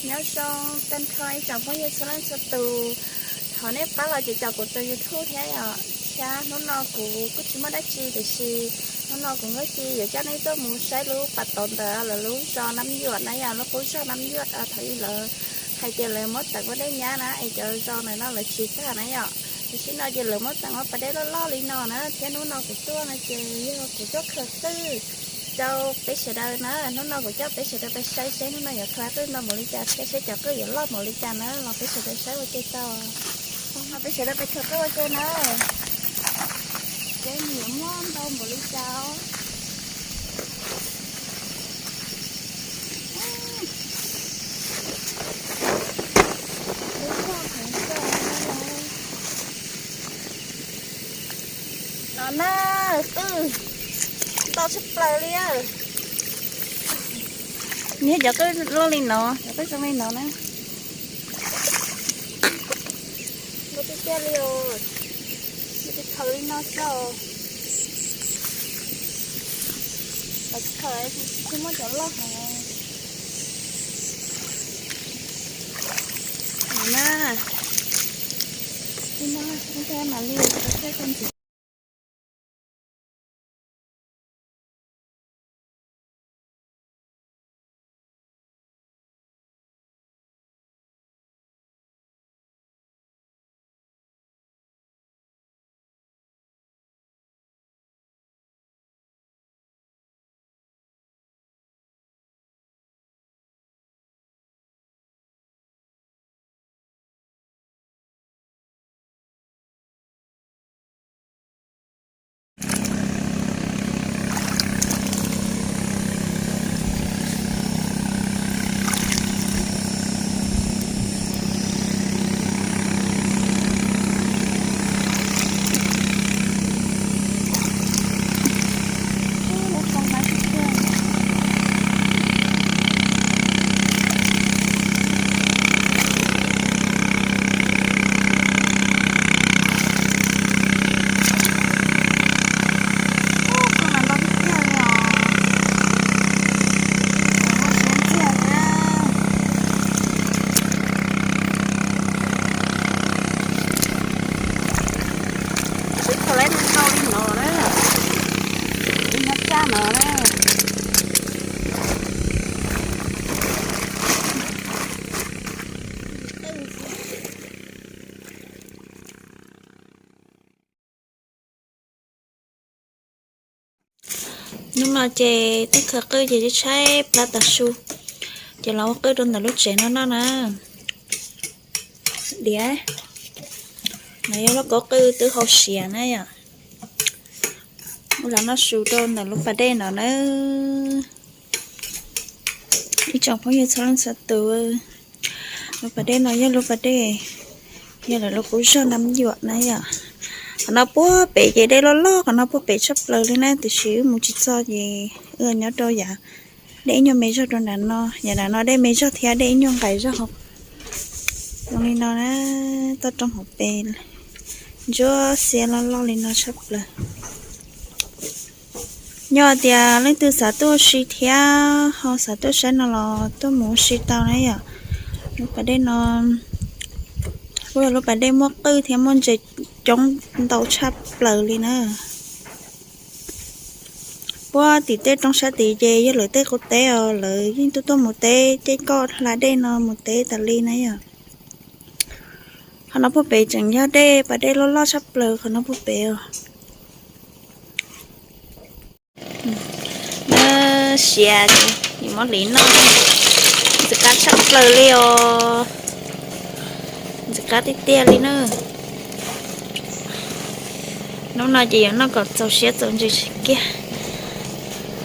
Nyob zoo tag nrho ib tsoom phooj ywg txhua leej txhua tus, thov nej pab los caum kuv tus YouTube thiab yom. Thiab hnub no kuv kuj tsis muaj dab tsi tiam sis hnub no kuv nkawd cia yuav coj nej tuaj mus saib lub pas tod ntawm lawv lub zos Nab Yuam na yom, lub qub zos Nab Yuam thaum ub lawv hais tias lawv muab teev ua dej nyab na es cov zos ntawm no lawv tsis tag na yom. Tam sim no ces lawv muab teev ua pas dej loj loj li no na, thiab hnub no kuv tuaj no ces yog kuv tuaj khaws qwj rau peb sawv daws na. Hnub no kuv coj peb sawv daws pais saib seb hnub no yuav khaws qwj ntau npaum li cas thiab seb cov qwj yuav loj npaum li cas na, los peb sawv daws saib ua ke tau. Peb sawv daws pais khaws qwj ua ke na, seb nws yuav muaj ntau npaum li cas. No na, qwj ntau tshaj plaws li. Niag cov qwj loj li no, cov qwj zoo li no na. Ntau tiag tiag li os. Nws tsis khaws li no xwb os. Lawv tsis khaws, tsis muaj cov loj heev na. Li no, li no mam li tau saib koj ntxiv. Twb khaws lawm ntau li no na, ib nab tsaj no na. Hnub no ces twb khaws qwj ces tshaib plab tas su, ces los ua qwj rau ntawm lub tsev no noj na. Diav, no yog lub kauv qwj twb hau siav na yom. Ua los noj su rau ntawm lub pas dej no na. Ib tsoom phooj ywg txhua leej txhua tus, lub pas dej no yog lub pas dej, yog lawv lub qub zog Nab Yuam na yom. Qhov no puag pem ces dej loj loj, qhov no puag pem tshaj plaws li na, tiam sis wb mus tsis txog ces wb nyob rau yav dej ib nyuag me zog rau nram no, yav nram no dej me zog thiab dej ib nyuag nqaim zog hauv. Zoo li no na, toj roob hauv pes ntsuab xiab loj loj li no tshaj plaws. Yog tias leej twg xav tuaj ua si thiab ho xav tuaj saib no los tuaj mus ua si tau na yom. Lub pas dej no kuj yog lub pas dej muaj qwj thiab muaj ntses coob ntau tshaj plaws li na. Puag tim tej roob sab tid ces yog lawv tej qub teb os, lawv yeej tuaj tuaj mus teb, ces koj hla dej no mus teb tas li na yom. Qhov no puag pem tseem yog dej, pas dej loj loj tshaj plaws qhov no puag pem os. Siav ces mob hliv noj, ntxim qab tshaj plaws li os. Ntxim qab tiag tiag li na. Hnub no ces yuav noj kom txaus siab txaus ntsws kiag.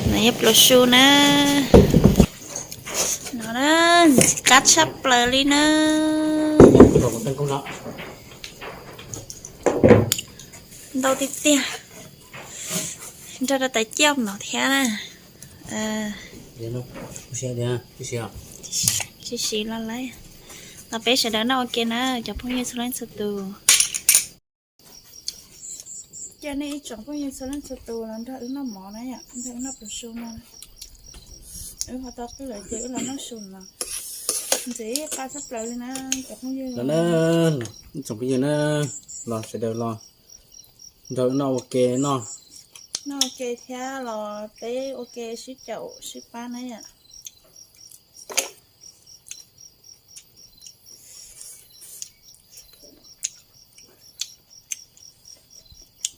No yog plaub su na. No na, ntxim qab tshaj plaws li na. Ntau tiag tiag. Nrog rau tais ciaj no thiab na. Siv siv los lawm. Los peb sawv daws noj ua ke na cov phooj ywg txhua leej txhua tus. Coj nej ib tsoom phooj ywg txhua leej txhua tus los nrog wb noj mov na yom, nrog wb noj plaub su no. Wb ho tau qwj lawm ces wb los noj su no. Ntxim qab tshaj plaws li na cov phooj ywg. Los na, ib tsoom phooj ywg na, los sawv daws los nrog noj ua ke noj. Noj ua ke thiab los peb ua ke sib caum sib pab na yom.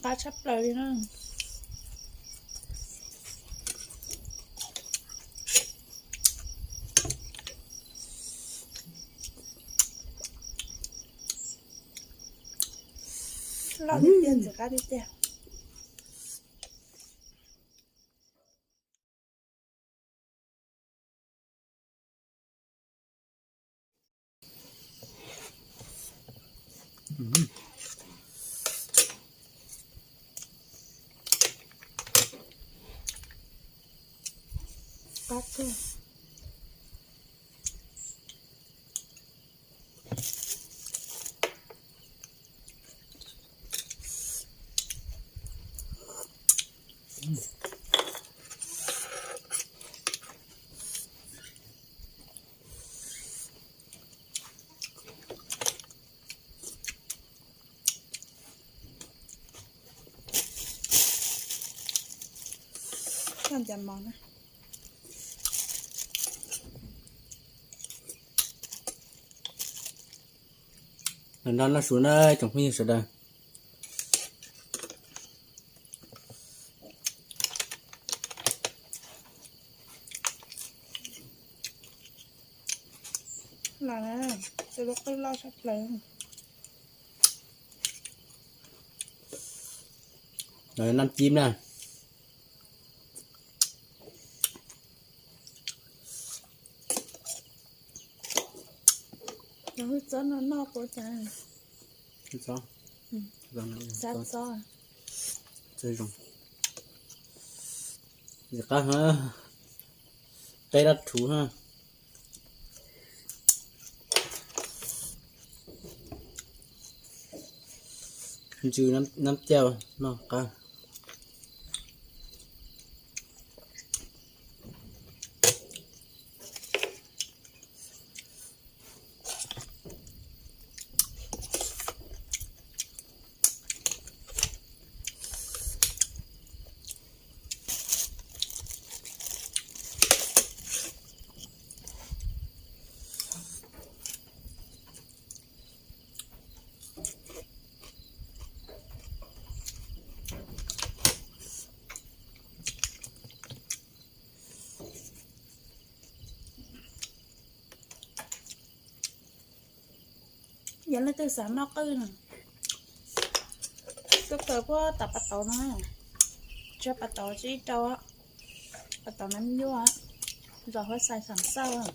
Qab tshaj plaws li na. Loj tiag tiag, ntxim qab tiag tiag. Qab kawg. Coj cov mov na. Los nrog noj su na tsoom phooj ywg sawv daws. Los na, tus lub qwj loj tshaj plaws. Los naj cib na. Cov hwj txob no noj puas cas? Hwj txob. Xab txob. Txob zoo. Ntxim qab ha. Qeb dab rhuv ha. Ntsw nab caj noj qab. Yog leej twg xav noj qwj no, kawg kawg puab tas pas tauv no, tseg pas tauv tsib rau, pas tauv nab nyuaj, zos Huab Xais Xam Xauj.